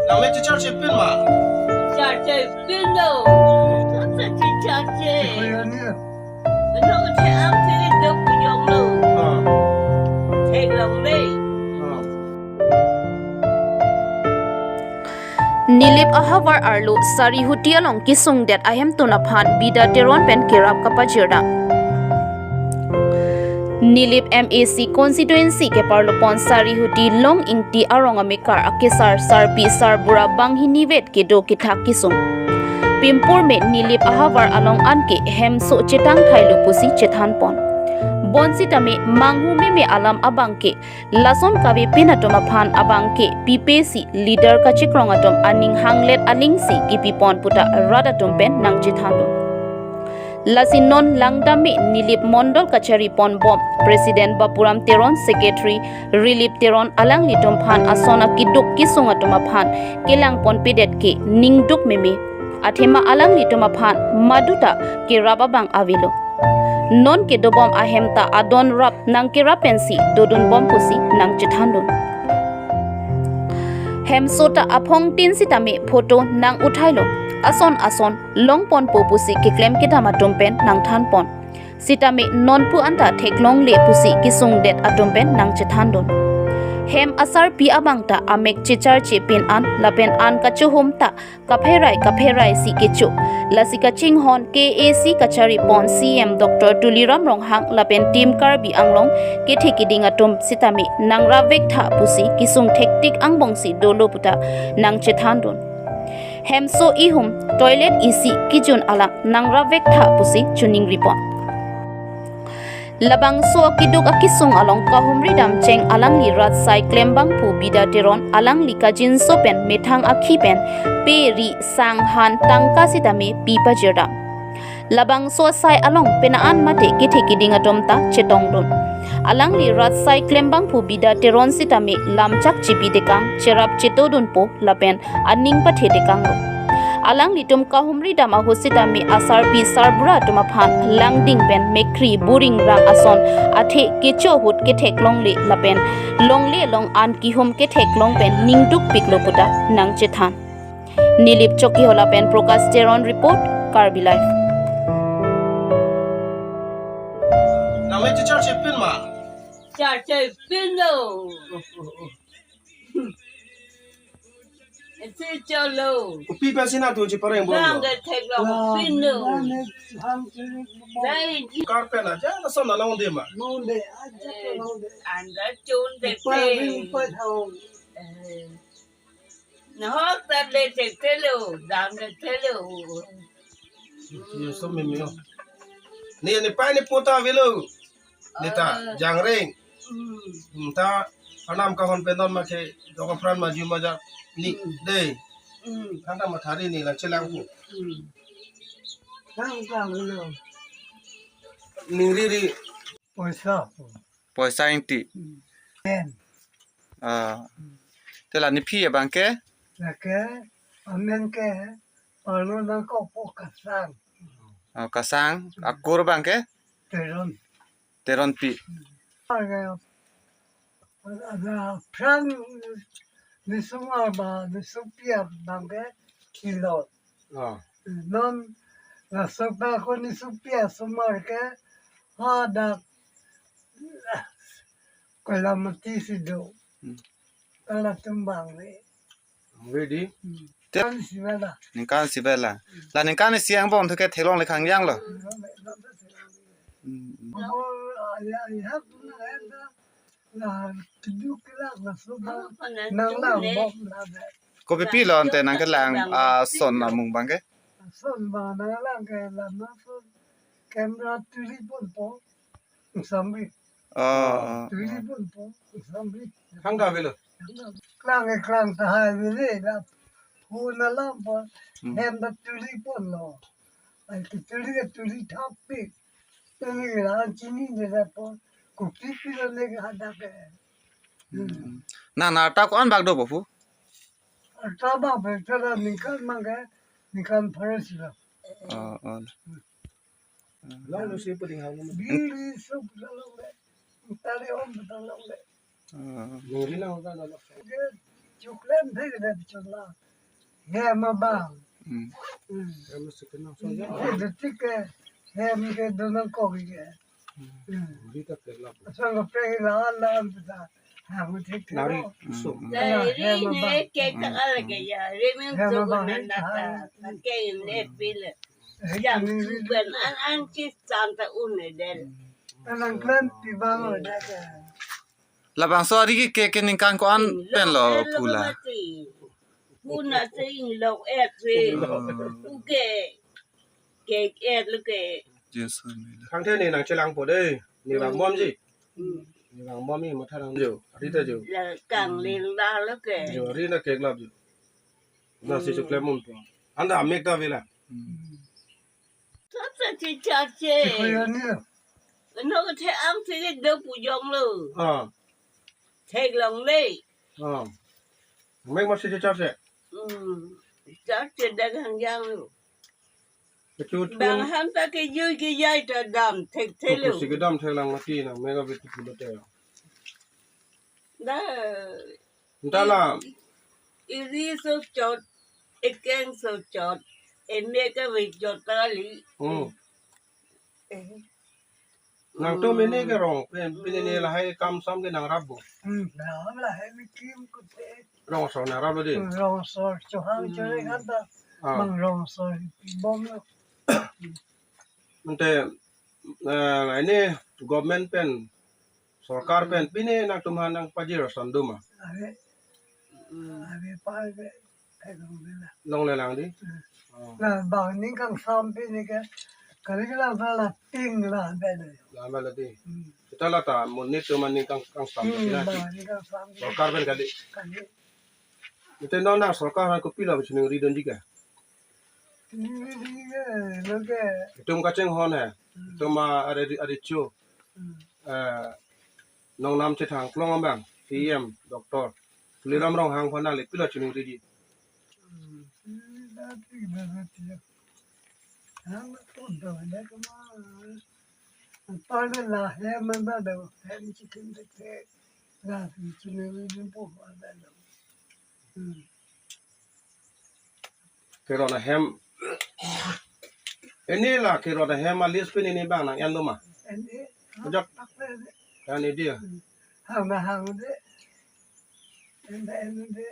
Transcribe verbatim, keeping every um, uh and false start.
Nang le checharche pin ma? Charche pin lo. Sab se checharche. Ano che am se dok pujong lo. Ah. Theklongle. Ah. Nilip ahavar arlo Sarihuti along kesungdet ahemtun aphan Bida Teron pen kerap kapajirdam. Nilip M A C constituency keparlopon Sarihuti Long Ingti arong amekar akesar sarpi sarbura banghini vet kedo kethak kesung. Pimpur me Nilip ahavar along anke hemso chetang thailo pusi chethanpon. Bonsitame manghu meme alam abangke lason kave pin atum aphan abangke P P C leader kachikrong atum aning hanglet alingsi kipipon puta rat atum pen nangchethandun. Lasi non langdam me Nilip Mondol kachari ponbom President Bapuram Teron, Secretary Rilip Teron alanglitum aphan ason akeduk kesung atum aphan kelang ponpedet ke ningduk meme. Athema alanglitum aphan maduta kerap abang avelo. Non kedobom ahem ta adon rap nangkerap pensi dodunbom pusi nangchethandun. Hemso ta aphongtin sitame photo nang uthailo. Ason ason longponpo pusi keklem kedam atum pen nangthanpon. Sitame nonpu anta theklongle pusi kesungdet atum pen nangchethandun. Hem asarpi abang ta amek checharche pin an lapen an kachohum ta kapherai kapherai si kecho. Lasi kachinghon K A C kachari pon C M Doctor Tuliram Ronghang lapen Team Karbi Anglong kethe keding atum sitame nangrap vektha pusi kesung thektik angbongsi dolo puta nangchethandun. Hemso ihum toilet isi kejun alang nangrap vektha pusi choningripon. Labangso akeduk akesung along kahumri damcheng alangli rat sai klembangphu Bida Teron alangli kajinso pen methang akhi pen pe ri sang han tangka sitame pi pajirdam. Labangso asai along penaan mate kethe keding atum ta chetongdun. Alangli rat sai klembangphu Bida Teron sitame lamchak chipi dekang cherap chetodunpo lapen aning pathe dekanglo. Alanglitum kahumri dam ahut sitame asarpi sarbura atum aphan langding pen mekri buring rang ason athe kecho ahut ketheklongle lapen longle long an kehum ketheklong pen ningdukpiklo puta nangchethan. Nilip Chokihola pen Prakash Teron report, Karbi Live. Nang le checharche pin ma? Charche pin lo. Ese cholo. Kopi pensi nangtun chepareng bom lo? Nang ketheklong pin lo. Dai. Kar pen aja lason nang longde ma? Longde, aja longde. Anda chun de pe. Eh. Nahok ta le thekthe lo, dam thekthe lo. Yo so meme lo. Ne ne pai ne pota avelo. Ne ta, ah, jangreng. Hmm. Hmm, ta anam kahon pen non ma ke dok apran maju maja ni. Hmm. Dei. Hmm. Kanta mathari ne lang chelang pu. Hmm. Lang lang lo. Ningri ri. Poisa. Poisa ingti. Hmm. Pen. Ah. Hmm. Te la nephi abang ke? Lake, amen ke, arlo nangkokpo Kasang. Oh, Kasang. Hmm. Akur abang ke? Teron. Teronpi. Hmm. Ada, ada pran nisung arba, nisung piap abang ke, Kilot. Oh. Non, laso pa ko nisung piap asomar ke, hadak, Koilamati si do. Hmm. Kala tumbang le. Ready? Hmm. Te- Kan si bela. Ningkan si bela. Hmm. La ningkan isi angbong thu ke theklongle khangjang lo. Hmm. Hmm. Abo, ah, ya, ya, tu na, ya, na, na, keduk kelak na, so ba, nang lang bom na, be. Kopi pi lo ante nangkelang, ah, ason amung abang ke? Ason abang nanglang ke, lama ason. Camera tuli ponpo. Sambi. Oh, oh, oh. Tuli ponpo. Sambi. Thangta avelo. Klang ke klang tahai avele da. Hu na lampo. Hmm. Hem da tuli ponlo. Ai ke tuli ke tuli thappi. Tuli la chini de da po. Kopi pi lo ne ke hadak ke. Hmm. Na, na ta ko-an bak do bo phu? Ta bak be ta la ningkan abang ke. Ningkan phares lo. Oh, oh. Long lo si puding hang. Bili sup longle. Tali om ta longle. Ah. Nuri lang ta longle. chuklen thek le chula. Hem abang. Hmm. Hmm. Hem si kenang so ya. Detik ke hem ke donang kok ke. Hmm. Rita ke lap. Sang ke pe la la ta. Hem thek thek. Nari. Hmm. So. Ala, ri hem ne abang. Ke ta ala ke ya. Ri min hem so abang, nang na ta. Ke ne pil. Jam suben an an chis chan ta un ne del. Anang klan pi bang lo da ke. Labangso ari ke ke ningkan ko-an pen lo pula. Puna sing lo et se. Hmm. Uke. Ke et lo ke. Yes, amen. Thangthe ne nangchelangpo dei. Ne bang bom ji. Hmm. Ne bang bom ni matha nang jo. Ari ta jo. La kang ling da lo ke. Jo, ari na ke lap jo. Na si chuklemun po. Anta mek ta vela. Hmm. Sasa si charche. Chikhoyoni lo. No the ang si do pu jong lo. Ah. Theklongle. Ah. Mek ma si charche. Hmm. Charche dagang jang lo. Kechu bang chun. Han ta ke jui ke jai ta dam thek thek lo. Kuku si kedam theklang mati nang mek abi tu pulote. Da. Anta la. Iri so chot, ekeng so chot, emek abi chot kali. Hmm. Eh. Nangtum ini ke rong, pin, pin ini lahai kam sam ke nangrap bo. Hmm, nah, lahai mi kim kute. Rong so nangrap lo dei. Hmm, rong so, chohang chore kan ta. Ah. Bang rong so, bom lo. Ante, eh, ini government pen, sorkar pen, pine nangtum aphan nangpajir ason do ma? Are, are pa ke, eh, long le lang. Long le lang dei? Hmm. Oh. Na bang ningkan sam pine ke, kali ke la bala ting la bela. La bela dei. Hmm. Seta la ta, monit atum ningkan, kan sam. Hmm, kali. Bang ningkan sam. Sorkar pen kali. Kali. Ante non nang sorkar aphan kopilo chiningri dunji ke? Chiningri ke, lo ke. Itum kachinghon he. Hmm. Itum a, ari, ari chu. Hmm. Eh, nongnam chethang klong abang, C E M, doctor Tuliram Ronghang aphan nangli pilo chiningriji? Hmm. Hang to do le kama. Pale la hem ma ba do, hem chikim te te. La chinim ri po ba do. Hmm. Kerot ahem. Ini la kerot ahem a list pin ini bang nang-en lo ma? Ini. Ajak. Apa ini? Kan ini dia. Hmm. Hang na hang de. Enda enda de.